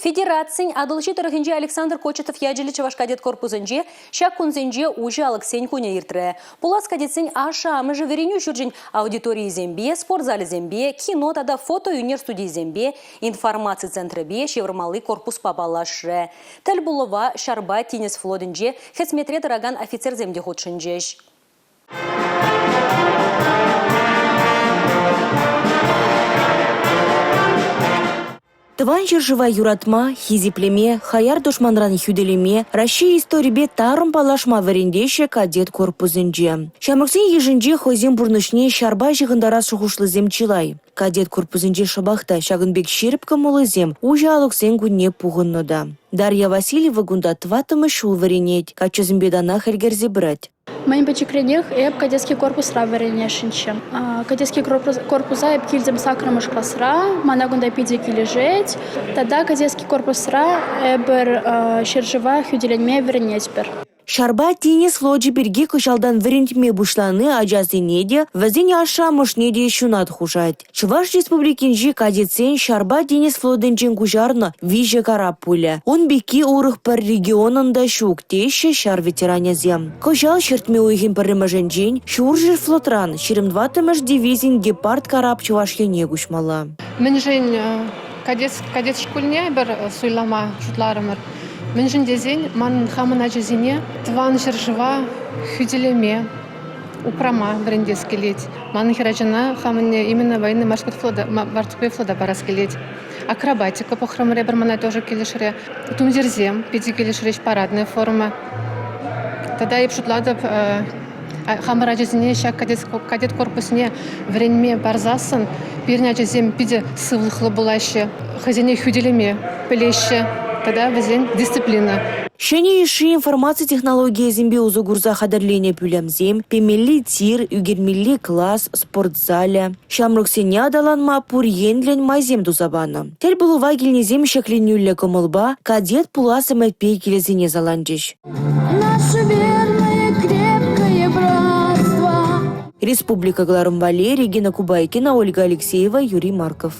Федерацин Атӑлҫи тӑрӑхӗнчи Александр Кочетов ячӗллӗ Чӑваш кадет корпусӗнче ҫак кунсенче уҫӑ алӑксен кунӗ иртрӗ. Пулас кадетсен ашшӗ-амӑшӗ вӗренӳ ҫурчӗн аудиторийӗсемпе, спорт залӗсемпе, кино тата фотоӳнер студийӗсемпе, информаци центрӗпе, ҫывӑрмалли корпуспа паллашрӗ. Тӗл пулӑва ҫарпа тинӗс флотӗнче хӗсметре тӑракан офицерсем те хутшӑнчӗҫ. Тӑван ҫӗршыва юратма, хисеплеме, хаяр тӑшманран хӳтӗлеме, Раҫҫей историпе тарӑн паллашма вӗрентеҫҫӗ кадет корпусӗнче. Ҫамрӑксен йышӗнче хӑйсен пурнӑҫне ҫарпа ҫыхӑнтарас шухӑшлисем чылай. Кадет корпусӗнче шӑпах та ҫакӑн пек ҫирӗп кӑмӑллисем уҫӑ алӑксен кунне пухӑннӑ та. Дарья Васильева кунта тӑваттӑмӗш ҫул вӗренет, каччӑсемпе танах ӗлкӗрсе пырать. Мӗн пӗчӗкренех эп кадетский корпусра вӗренесшӗнччӗ. Кадетский корпуса эп килтӗм саккӑрмӗш класра, мана кунта питӗ килӗшет. Тата кадетский корпусра эпир ҫӗршыва хӳтӗленме вӗренетпӗр. Ҫарпа тинӗс флочӗ пирки кӑҫалтан вӗрентме пуҫлани ачасене те, вӗсен ашшӗ-амӑшне те ҫунат хушать. Чӑваш Республикинчи кадетсен ҫарпа тинӗс флотӗнчен куҫарнӑ виҫӗ карап пулӗ. Ун пекки урӑх пӗр регионӑн та ҫук, теҫҫӗ ҫар ветеранӗсем. Кӑҫал ҫӗртме уйӑхӗн пӗрремӗшӗнчен Ҫурҫӗр флотран 24-мӗш дивизин «Гепард» карап Чӑваш Ене куҫмалла. Мӗншӗн кадет, кадет шкулне эпир суйлама шутларӑмӑр? Мӗншӗн тесен манӑн хамӑн ачасене тӑван ҫӗршыва хӳтӗлеме, упрама вӗрентес килет. Манӑн хӗрачана хамӑнне именно военно-морской флота, морской флота парас килет. Акробатика пӑхрӑмӑр эпир, мана тоже килӗшрӗ. Тумтирсем питӗ килӗшрӗҫ, парадная форма. Тата эп шутлатӑп, хамӑр ачасене ҫак кадет корпусне вӗренме парсассӑн пирӗн ачасем питӗ сывлӑхлӑ пулаҫҫӗ, хӑйсене хӳтӗлеме пӗлеҫҫӗ тата вӗсен дисциплина. Ҫӗнӗ йышши информаци технологийӗсемпе усӑ курса хатӗрленӗ пӳлӗмсем, пемелли тир, ӳкермелли класс, спорт залӗ. Ҫамрӑксене аталанма пур енлӗн майсем туса панӑ. Тӗл пулӑва килнисем ҫӗкленӳллӗ кӑмӑлпа, кадет пулас ӗмӗтпе килӗсене саланчӗҫ. Наше верное крепкое братство. Республика кӑларӑм валли Регина Кубайкина, Ольга Алексеева, Юрий Марков.